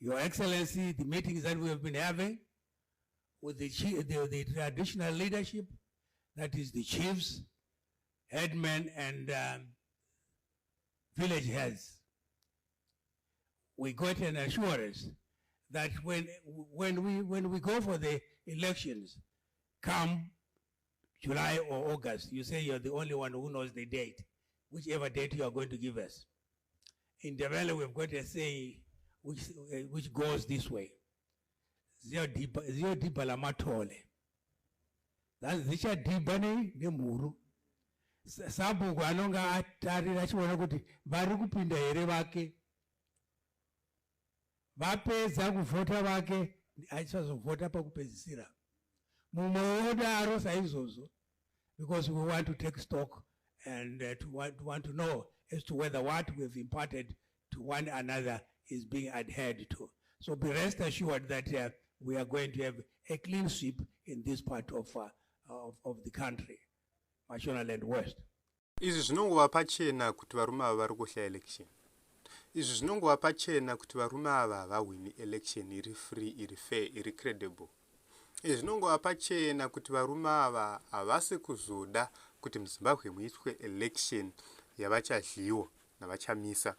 Your Excellency, the meetings that we have been having with the traditional leadership, that is the chiefs, headmen, and village heads, we got an assurance that when we go for the elections, come July or August, you say you're the only one who knows the date, whichever date you are going to give us. In Ndebele, we've got a saying which goes this way. Ziyodibha lamathole. That's zichadhibha nemhuru. Sabhuku anonga atarira achiona kuti vari kupinda here vake. Vapedza kuvhota vake, achazovhota pakupedzisira. Mumwe wodaro saizvozvo, because we want to take stock and to want to know as to whether what we've imparted to one another is being adhered to. So be rest assured that we are going to have a clean sweep in this part of the country, Mashonaland West. Izvi zvinongova pachena kuti varume ava vari kuhla election. Izvi zvinongova pachena kuti varume ava havahwini election iri free, iri fair, iri credible. Izvi zvinongova pachena kuti varume ava havasi kuzoda kuti muZimbabwe muitwe election yavachadyiwa navachamisa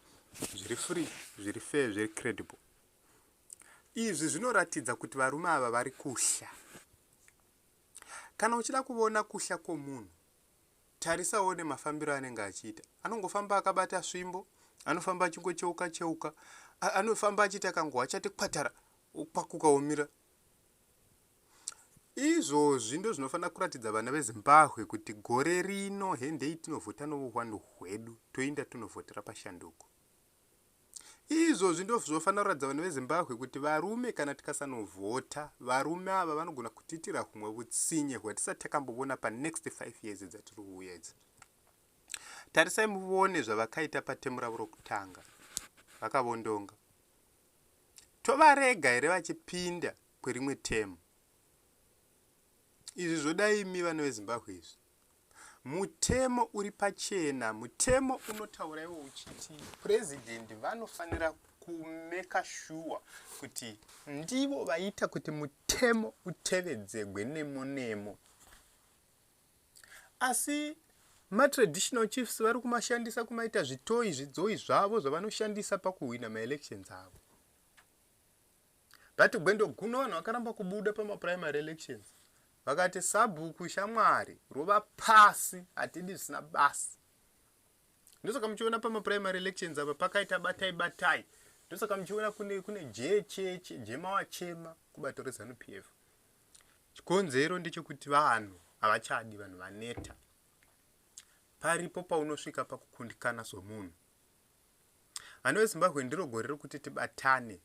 zviri free, zviri fair, zviri credible. Izvi zvinoratidza kuti varume ava vari kuhla. Kana uchida kuona kuhla kwomunhu, tarisawo nemafambiro anenge achiita. Anongofamba akabata svimbo, anofamba achingocheuka cheuka, anofamba achiita kanguva achati kwatara okwakuka, omira. Izvozvi ndo zvinofanira kuratidza vana veZimbabwe kuti gore rino hendei tinovhota nouhwandu hwedu, toinda tonovhotera pashanduko. Izvozvi ndo zvinofanira kuratidza vana veZimbabwe kuti varume, kana tikasanovhota, varume ava vanogona kutiitira humwe utsinye hwatisati takamboona panext 5 years dzatiri kuuya idzi. Tarisai muone zvavakaita patemu ravo rokutanga, vakavondonga. Tovarega here vachipinda kwerimwe temu? Izvi zvoda imi vana veZimbabwe. Izvi mutemo uri pachena. Mutemo unotaura iwo uchiti purezidendi vanofanira kumeka sure kuti ndivo vaita kuti mutemo utevedzegwe nemo nemo, asi matraditional chiefs vari kumashandisa kumaita zvitoi zvidzoi zvavo zvavanoshandisa pakuhwina maelections avo. But gwendo guno vanhu vakaramba kubuda pamaprimary elections, vakati, "Sabhuku shamwari, rova pasi, hatidi zvisina basa." Ndosaka muchiona pamaprimary elections apa pakaita batai batai. Ndosaka muchiona kune jecheche, jema wachema kubato reZANU PF. Chikonzero ndechekuti vanhu havachadi, vanhu vaneta. Paripo paunosvika pakukundikana somunhu. Vana veZimbabwe, ndiro gore rekuti tibatane,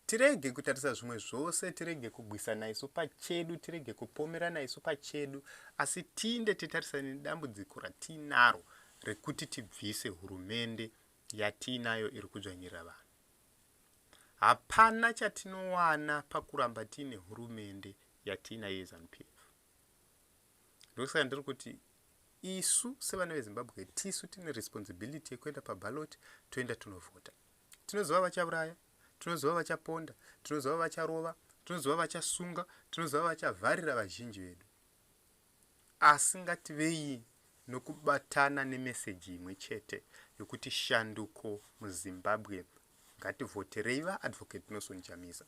tirege kutarisa zvimwe zvose, tirege kugwisana isu pachedu, tirege kupomerana isu pachedu, asi tinde titarisane nedambudziko ratiinaro rekuti tibvise hurumende yatiinayo iri kudzvanyirira vanhu. Hapana chatinowana pakuramba tiine hurumende yatiinayo yeZANU PF. Ndosaka ndiri kuti isu sevana veZimbabwe tisu tine responsibility yekuenda paballot, toenda tonovhota. Tinoziva vachauraya, tinoziva vachaponda, tinoziva vacharova, tinoziva vachasunga, tinoziva vachavharira vazhinji vedu, asi ngativei nokubatana nemeseji imwe chete yokuti shanduko muZimbabwe. Ngativhoterei vaAdvocate Nelson Chamisa.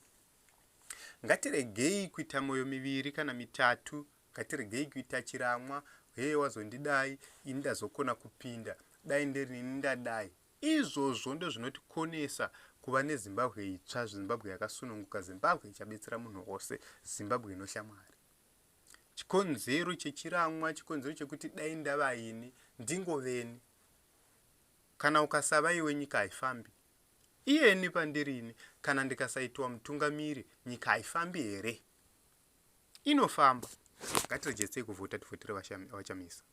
Ngatiregei kuita mwoyo miviri kana mitatu. Ngatiregei kuita chiramwa, "Heye, wazondidai ini, ndazokona kupinda, dai ndirini ndadai." Izvozvo ndozvinotikonesa kuva neZimbabwe itsva, Zimbabwe yakasununguka, Zimbabwe ichabetsera munhu wose, Zimbabwe inoshamwari. Chikonzero chechiramwa, chikonzero chekuti dai ndava ini, ndingoveni. Kana ukasava iwe, nyika haifambi. Iyeni pandirini, kana ndikasaitwa mutungamiri, nyika haifambi here? Inofamba. Ngatiregedzei kuvhota, tivhotere vaChamisa.